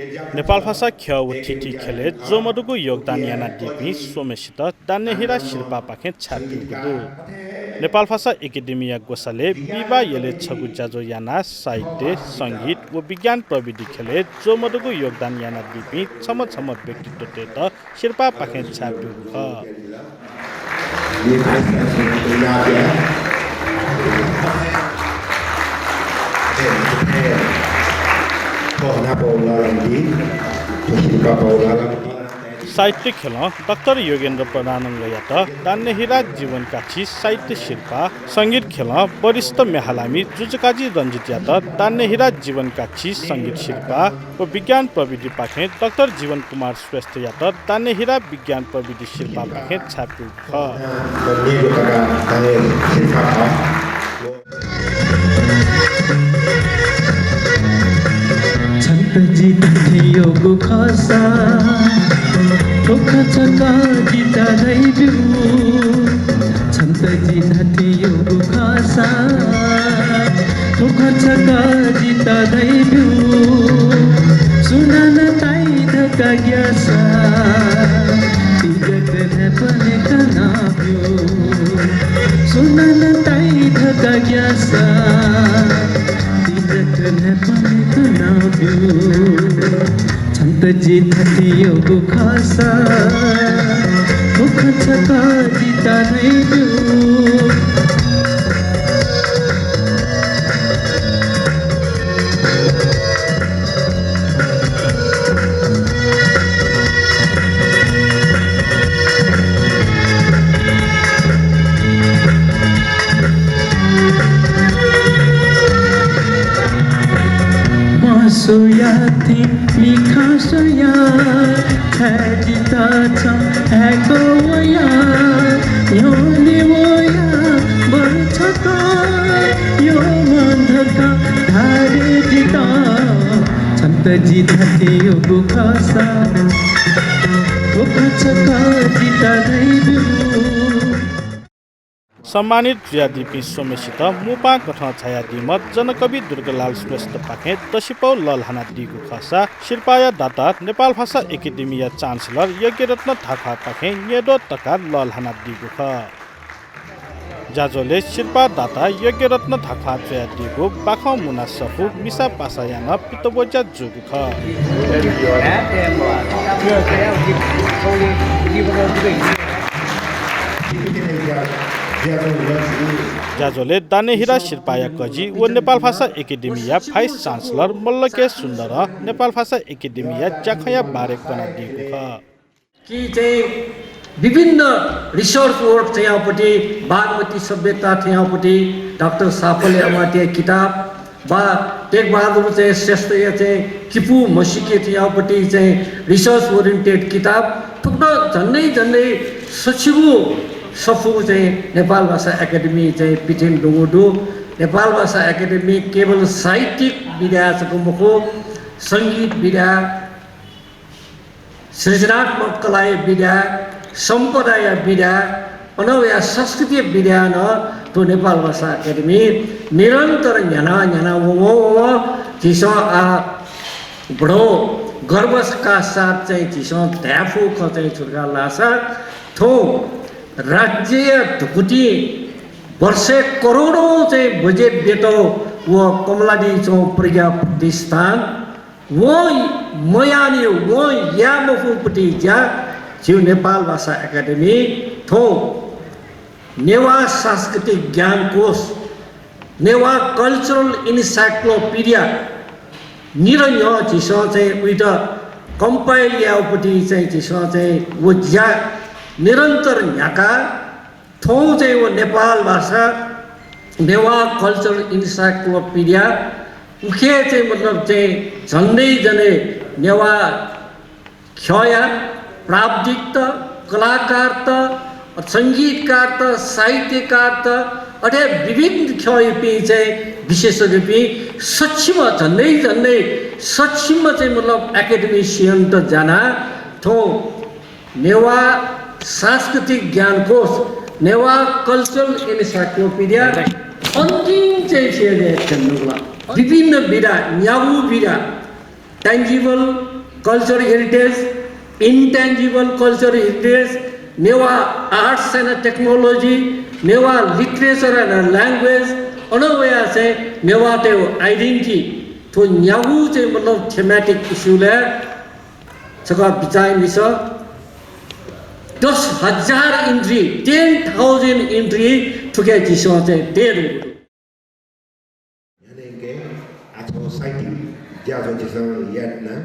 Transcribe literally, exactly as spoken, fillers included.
नेपालभाषा ख्यः व थीथी ख्यलय् ज्वःमदुगु योगदान यानादीपिं स्वम्हेसित दान्नेहिरा सिरपाःपाखें छाय्‌पुगु दु। नेपालभाषा एकेडेमीया ग्वसालय् विवाह यलय् छगू ज्याझ्वः यानाः साहित्य, संगीत व विज्ञान प्रविधि ख्यलय् ज्वःमदुगु योगदान यानादीपिं छम्ह छम्ह व्यक्तित्वतय्‌त सिरपाःपाखें छाय्‌पुगु खः। साहित्य ख्यलं डाक्टर योगेन्द्र प्रधानंगःयात दान्नेहिरा जीवनकाछि साहित्य सिरपाः, संगीत ख्यलं वरिष्ठ म्ये हालामि जुजुकाजी रञ्जितयात दान्नेहिरा जीवनकाछि संगीत सिरपाः व विज्ञान प्रविधिपाखें डाक्टर जीवन कुमार श्रेष्ठयात दान्नेहिरा विज्ञान प्रविधि सिरपाःपाखें छाय्‌पुगु खः। छन्त जि धयागु खःसा, थ्व खँ छकः जितः धयाब्यु। छन्त जि धयागु खःसा, थ्व खँ छकः जितः धयाब्यु। सुनानं ताइ धकाः ग्याःसा, तिजक न्हाय्‌पनय् कनाब्यु। सुनानं ताइ धकाः ग्याःसा, तिजक न्हाय्‌पनय् कनाब्यु। छन्त जि धयागु खःसा, थ्व खँ छकः जितः धयाब्यु। म्ह स्वयाः थें मिखा स्वयाः, छाय् जितः छं हाय्‌कः वया। न्ह्यःने वयाः बरु छकः यःम्ह धकाः धाये जितः। छन्त जि धयागु खःसा, थ्व खँ छकः जितः धयाब्यु। सम्मानित जुयादीपिं स्वम्हेसित मुपां कथं झायादीम्ह जनकवि दुर्गालाल श्रेष्ठपाखें दसिपौ लःल्हानादीगु खःसा, सिरपाःया दाता नेपालभाषा एकेडेमीया चान्सलर यज्ञरत्न धाख्वाःपाखें न्येद्वः तकाः लःल्हानादीगु खः। ज्याझ्वलय् सिरपाः दाता यज्ञरत्न धाख्वाः च्वयादीगु बाखं मुना सफू मिसा पासाया नं पितब्वज्या जूगु खः। ज्याझ्वलय् दान्नेहिरा सिरपाःया कजि व नेपालभाषा एकेडेमीया भाइस चान्सलर मल्ल के सुन्दरं नेपालभाषा एकेडेमीया ज्याखँया बारे कनादीगु खः। कि चाहिँ विभिन्न research work चाहिँ याःपट्टि, बागमती सभ्यता थें याःपट्टि डाक्टर साफल्य अमात्या किताब, वा टेकबहादुर चाहिँ श्रेष्ठया चाहिँ किपू म्हसीके थें याःपट्टि चाहिँ research oriented किताब, थुकथं झन्डै झन्डै सछिगू सफू चाहिँ नेपालभाषा एकेडेमी चाहिँ पिथें दुगु दु। नेपालभाषा एकेडेमी केवल साहित्यिक विधा जक मखु, संगीत विधा, सृजनात्मक कलाया विधा, सम्पदाया विधा, अन वया संस्कृतिया विधा नं थ्व नेपालभाषा एकेडेमी निरन्तर न्ह्याना न्ह्याना वंवं वंवं झीसं आः बडो गर्वका साथ चाहिँ झीसं धायेफु खँ चाहिँ छु धकाः धाःसा, थौं राज्यया धुकुतिं वर्षय् करोडौं चाहिँ बजेट ब्यतः व कमलादी च्वंगु प्रज्ञा प्रतिष्ठान वं मयाःनि, वं याये मफुपट्टि ज्या झीगु नेपालभाषा एकेडेमी थौं नेवाः सांस्कृतिक ज्ञानकोश, नेवाः cultural encyclopedia निदँ न्ह्यः झीसं चाहिँ उइत compile यायेपट्टि चाहिँ झीसं चाहिँ व ज्या निरन्तर न्ह्याकाः थौं चाहिँ व नेपालभाषा नेवाः cultural encyclopedia उखे चाहिँ मतलब चाहिँ झन्डै झन्डै नेवाः ख्यःया प्राविधिकत, कलाकारत, संगीतकारत, साहित्यकारत, अथे विभिन्न ख्यःयापिं चाहिँ विशेषज्ञपिं सछिम्ह झन्डै झन्डै सछिम्ह चाहिँ मतलब academician त ज्यानाः थौं नेवाः सांस्कृतिक ज्ञानकोश, नेवाः cultural encyclopedia अन्तिम चाहिँ फेज याये धुंकल। विभिन्न विधा, न्यागू विधा, Tangible culture heritage, intangible culture heritage, Newah arts and technology, Newah literature and language, अन वया चाहिँ नेवाःतय् identity, थ्व न्यागू चाहिँ मतलब thematic issue लय् छकः बिचाः यानादिसँ। दस हजार entry, ten thousand entry थुके झीसं चाहिँ तये धुंकूगु दु। न्ह्यःने यंके आः छगू साहित्यिक ज्या झीसं याना।